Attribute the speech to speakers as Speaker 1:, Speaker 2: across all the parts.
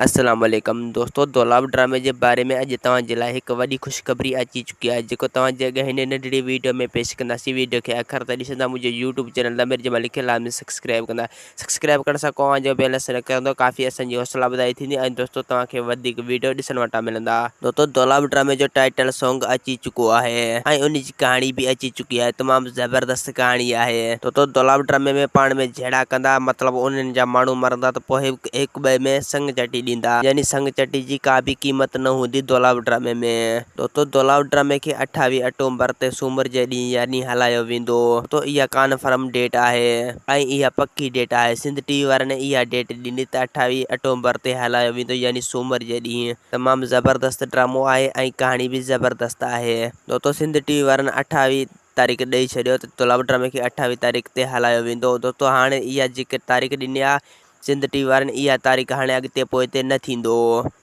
Speaker 1: السلام عليڪم دوستو دولاب ڊرامي جي باري ۾ اڄ توهان جي لاء هڪ وڏي خوشخبري اچي چڪي آهي جيڪو توهان جي اڳيان هن ننڍڙي ويڊيو ۾ پيش ڪنداسين ويڊيو کي آخر تائين ڏسندا منهنجو يوٽيوب چينل ضمير جمالي کي لازمي سبسڪرائب ڪندا سبسڪرائب ڪرڻ سان اوهان جو بيلنس نه ڪرندو ڪافي اسان جي حوصلا افزائي ٿيندي ۽ دوستو توهان کي وڌيڪ ويڊيو ڏسڻ وٽان ملندا. دوستو دولاب ڊرامي جو ٽائيٽل سونگ اچي چڪو آهي ۽ ان جي ڪهاڻي به اچي چڪي آهي تمام زبردست ڪهاڻي آهي دوستو دولاب ڊرامي ۾ پاڻ ۾ جهيڙا ڪندا مطلب انهن جا ماڻهو مرندا ته پوء هڪ ٻئي ۾ سڱ چٽي ڏيندا يعني سڱ چٽي جي ڪا به قيمت نه هوندي دولاب ڊرامي ۾ دوستو دولاب ڊرامي کي اٺاويهه اٽومبر تي سومر جي ڏينهن يعني هلايو ويندو دوستو اها ڪانفرم ڊيٽ آهي ۽ اها پڪي ڊيٽ آهي سنڌ ٽي وي وارن اها ڊيٽ ڏني ته اٺاويهه اٽومبر تي هلايو ويندو يعني سومر جي ڏينهن تمام زبردست ڊرامو آهي ۽ ڪهاڻي به زبردست آهي. دوستو سنڌ ٽي وي وارن اٺاويهه تاريخ ڏئي ڇڏيو ته دولاب ڊرامي کي اٺاويهه تاريخ تي هلايو ويندو دوستو هاڻي اها جيڪي تاريخ ڏني آ سنڌ ٽي وي وارن اها تاريخ هاڻي اڳتي پوئتي نه ٿيندو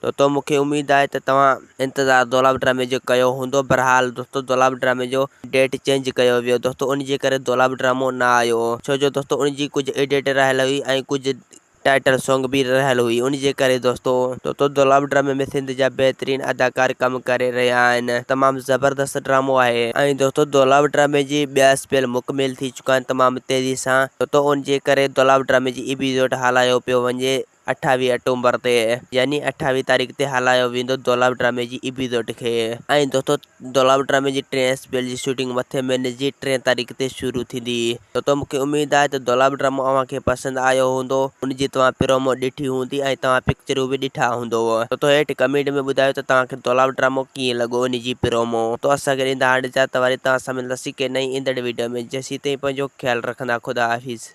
Speaker 1: دوستو مونکي اميد آهي ته توهان انتظار دولاب ڊرامي جو ڪيو هوندو برحال دوستو دولاب ڊرامي جو ڊيٽ چينج ڪيو ويو دوستو ان جي ڪري دولاب ڊرامو نه آيو ڇو جو دوستو ان جي ڪجهه ايڊيٽ رهيل هئي ۽ ڪجهه ٽائيٽل سونگ به رهيل هئي ان جي ڪري دوستو. دوستو دولاب ڊرامي ۾ سنڌ جا بهترين اداڪار ڪم ڪري رهيا آهن تمام زبردست ڊرامو آهي ۽ دوستو دولاب ڊرامي جي ٻيا اسپيل مڪمل ٿي چڪا آهن تمام تيزي سان دوستو ان جي ڪري دولاب ڊرامي جي ايپيسوڊ هلايو پيو وڃي اٺاويهه اٽومبر تي يعني اٺاويهه تاريخ تي هلايو ويندو دولاب ڊرامي جي ايپيسوڊ کي ۽ دوستو دولاب ڊرامي جي ٽئين اسپيل جي شوٽنگ مٿين مهيني جي ٽين تاريخ تي شروع ٿيندي. دوستو مونکي اميد آهي ته دولاب ڊرامو اوهان کي پسند آيو هوندو ان جي توهان پرومو ڏٺي هوندي ۽ توهان پڪچرون به ڏٺا هوندو. دوستو هيٺ ڪمينٽ ۾ ٻڌايو ته توهان کي دولاب ڊرامو ڪيئن لڳو ان جي پرومو. دوستو اسان کي ڏيندا هاڻ اجازت وري توهان سان ملنداسين ڪنهن نئين ايندڙ ويڊيو ۾ جيسين تائين پنهنجو خيال رکندا خدا حافظ.